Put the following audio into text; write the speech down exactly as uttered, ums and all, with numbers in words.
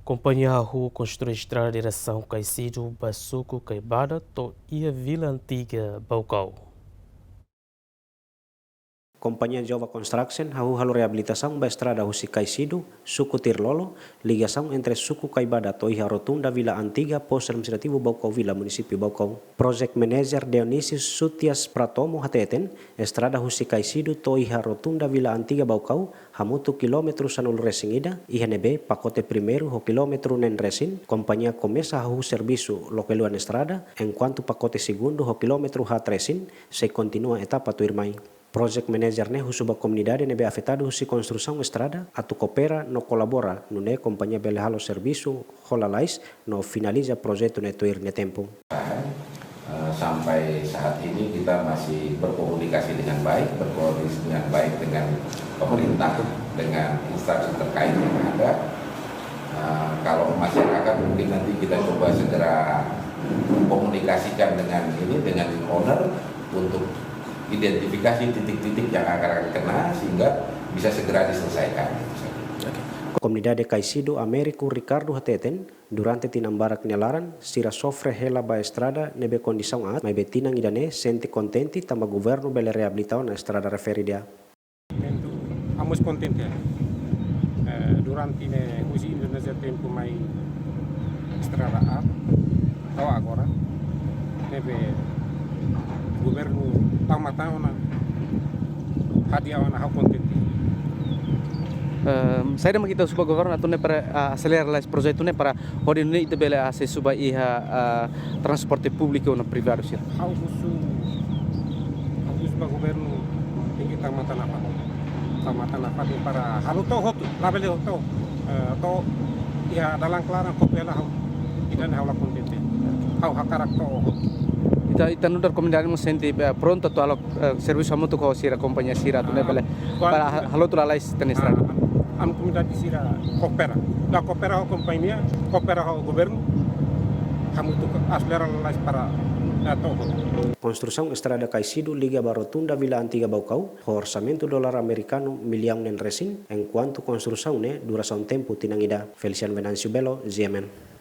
Kompañia hahú konstrui estrada diresaun Caicedo ba suku Caibada to'o iha Vila Antiga Baucau. Kompañia Jova Construction hahú halo reabilitasaun ba estrada husi Caicedo, suku Tirlolo, ligasaun entre suku Caibada to'o iha rotunda Vila Antiga, Postu Administrativu Baucau Vila, Munisípiu Baucau. Project Manager Dionísio Sutias Pratomo hateten, estrada husi Caicedo to'o iha rotunda Vila Antiga Baucau hamutuk kilómetru sanulu-resin-ida, iha ne'ebé pakote primeiru ho kilómetru neen-resin, kompañia komesa hahú servisu loke luan estrada, enkuantu pakote segundu ho kilómetru haat-resin sei kontinua etapa tuirmai. Project Manager ne'e husu ba komunidade ne'ebé afetadu husi konstrusaun estrada atu koopera no kolabora, nune'e kompañia bele halo servisu ho lalais no finaliza projetu ne'e tuir nia tempu. Eh, sampai saat ini kita masih berkomunikasi dengan baik, berkoordinasi dengan baik dengan pemerintah, dengan instansi terkait yang ada. Eh, kalau masyarakat, mungkin nanti kita coba segera komunikasikan dengan ini, dengan owner untuk identifikasi titik-titik yang akan kena sehingga bisa segera diselesaikan, gitu saja. Komunidade Caicedo Américo Ricardo hateten, durante tinan barak nia laran, sira sofre hela ba estrada ne'ebé kondisaun aat, maibé tinan ida-ne'e sente kontente tanba governu bele reabilita ona estrada referida. Momentu, ha'u mós kontente. Eh, durante ne'e husi Indonézia tempu mai estrada aat, to'o agora ne'ebé governu tau matan ona, hadi'a ona, ha'u kontente. Ehm, saida mak ita husu ba governu atu ne'e para, ah, aselera lalais projetu ne'e para hodi nune'e ita bele asesu ba iha, ah, transporte públiku no privadu sira. Ha'u husu, ha'u husu ba governu tenke tau matan nafatin. Tau matan nafatin para halo to'o hotu, labele to'o, eh, to'o iha dalan klaran kotu hela ha'u. Ida-ne'e ha'u la kontente. Ha'u hakarak to'o hotu. Ita, ita nu'udar komunidade mós sente, eh, prontu atu halo, eh, servisu hamutuk ho sira, kompañia sira atu ne'e bele para ha-, halo hotu lalais tiha ona estrada. Ah, ami komunidade sira koopera. Ita koopera ho kompañia, koopera ho governu, hamutuk aselera lalais para, eh, to'o hotu. Konstrusaun estrada Caicedo liga ba rotunda Vila Antiga Baucau, ho orsamentu dolar amerikanu millaun neen-resin, enkuantu konstrusaun ne'e durasaun tempu tinan ida. Feliciano Venâncio Belo, G M N.